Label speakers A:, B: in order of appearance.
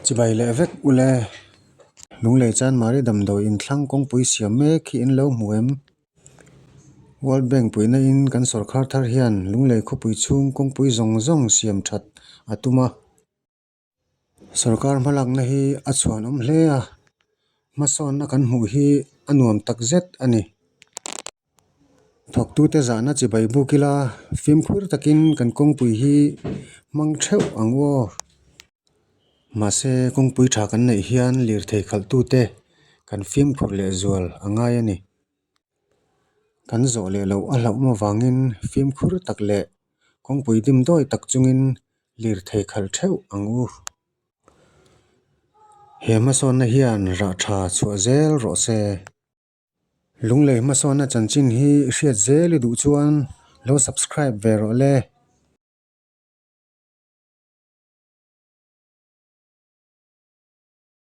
A: Chibai leh vek ule. Lunglei Chanmari damdawi inthlang kawngpui siam mek hi in lo hmu em? World Bank puihna in kan sawrkhar thar hian Lunglei khawpui chhung kawngpui zawng zawng siam that a tum a. Sawrkar hmalakna hi a chhuanawm hle a, hmasawnna kan hmuh hi a nuam takzet a ni. Thawktute zahna chibai buk ila fimkhur takin kan kawngpui hi hmang theuh ang u aw. Mahse kawngpui tha kan neih hian lirthei khalhtute kan fimkhur lehzual a ngai a ni. Kan zawh leh loh a hlauhawm avangin fimkhur tak leh kawngpui dimdawi tak chungin lirthei khalh theuh ang u. He hmasawnna hian rah tha chhuah zel rawh se. Lunglei hmasawnna chanchin hi hriat zel i duh chuan lo subscribe ve rawh le.